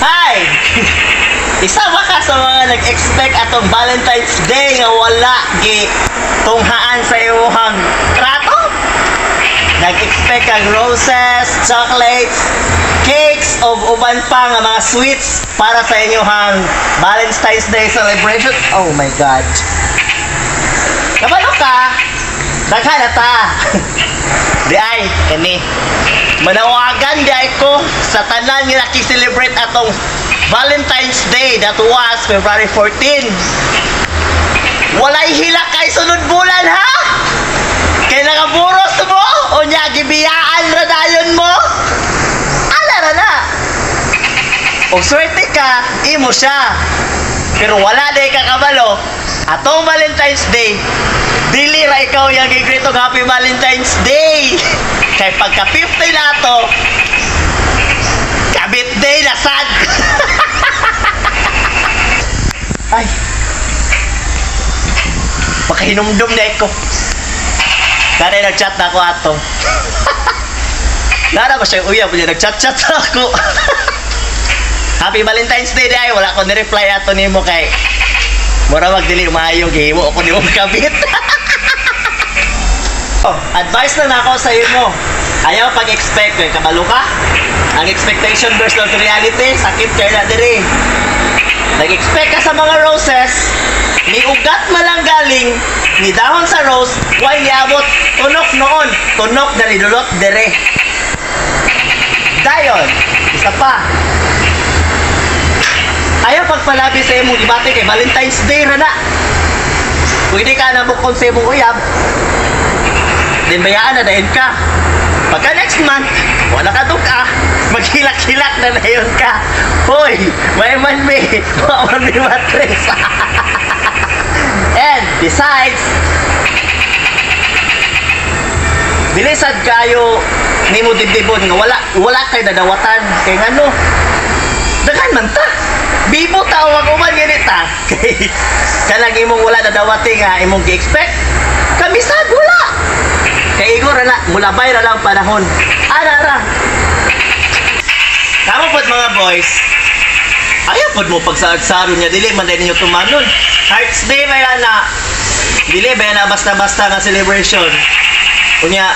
Hi! Isa ba ka sa mga nag-expect atong Valentine's Day nga wala gi tunghaan sa imuhang trato? Nag-expect kag roses, chocolates, cakes, o uban pa nga mga sweets para sa inyong Valentine's Day celebration? Oh my God. Kabalo ka? Daghan na ta. Di ay, kani. Manawagan di ay ko sa tanan nga naki-celebrate atong Valentine's Day, that was February 14. Walay hilak kay sunod bulan, ha? Kay nakaburos mo o nya gibiyaan ra dayon mo? Ala ra na. Og swerte ka, imo siya. Pero wala day ka kabalo. Atong Valentine's Day, dili ra ikaw yung gi-greet og Happy Valentine's Day. Kay pagka 15 na ato, kabit day na sad. Ay. Makahinumdum na ko. Kaya nag-chat na ako ato. Nara ba siya uyab niya nag-chat-chat sa ako. Happy Valentine's Day day, wala ko ni-reply ato nimo kay mura mag dili maayo gihimo ako nimo kabit. Oh, advice lang nako sa imo. Ayaw pag-expect kay kabalo ka. Ang expectation versus reality, sakit kay na diri. Nag-expect ka sa mga roses, ni ugat man lang galing, ni dahon sa rose, way niabot, tunok noon, tunok na nidulot dere. Dayon, isa pa. Ayaw pagpalabi sa imong gibati kay Valentine's Day ra na. Kung hindi ka nabukon sa imong uyab, din bayaan na dayon ka. Pagka next month, wala ka ka, maghilak-hilak na dayon ka. Hoy, may man mi, wa man mi matres. And besides, bilisad kayo nimo dibdibon nga wala wala kay nadawatan kay ngano daghan man ta, bibo ta o mag-uban gani ta, kay kanang imong wala nadawati nga imong gi-expect kami sad wala kay igo ra na, mulabay ra lang panahon ana ra. Kamo pod mga boys, ayaw pod mo pagsaad-saro niya dili man dahil ninyo tumanon. Hearts Day ba yan na, dili ba yan na basta-basta nga celebration? Unya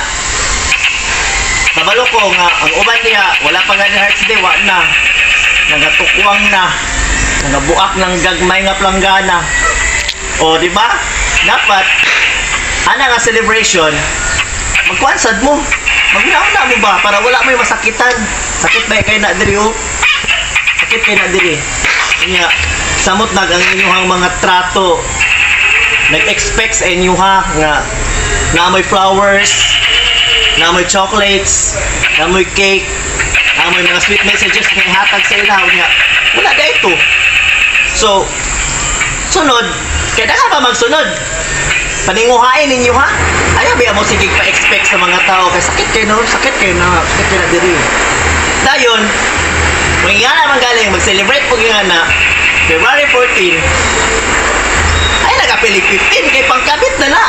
kabalo ko nga ang uban niya wala pa nga ni Hearts Day, wa na nagatukwang na, nagabuak ng gagmay nga planggana. O di ba dapat ana nga celebration magkuan sad mo, maguna mo ba para wala mo yung masakitan. Sakit ba kay na diri, oh? Sakit kay na diri. Unya samot nag ang inyong mga trato nag-expect sa inyo ha nga naamoy flowers, naamoy chocolates, naamoy cake, naamoy mga sweet messages nga ihatag sa ila nga wala da ito. So sunod kay daghan pa magsunod, paninguhain ninyo ha. Ayaw ba mo sige pa-expect sa mga tao kay sakit kay no, sakit kay na, sakit kay na diri. Dayon kung nga naman galing mag-celebrate po nga na February 14, ay nagapilig 15 kay pangkabit na na.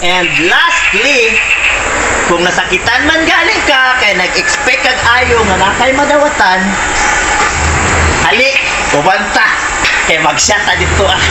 And lastly, kung nasakitan man galing ka kay nag-expect kag ayo nga na kay madawatan, hali, ubanta kay magsyata dito ah.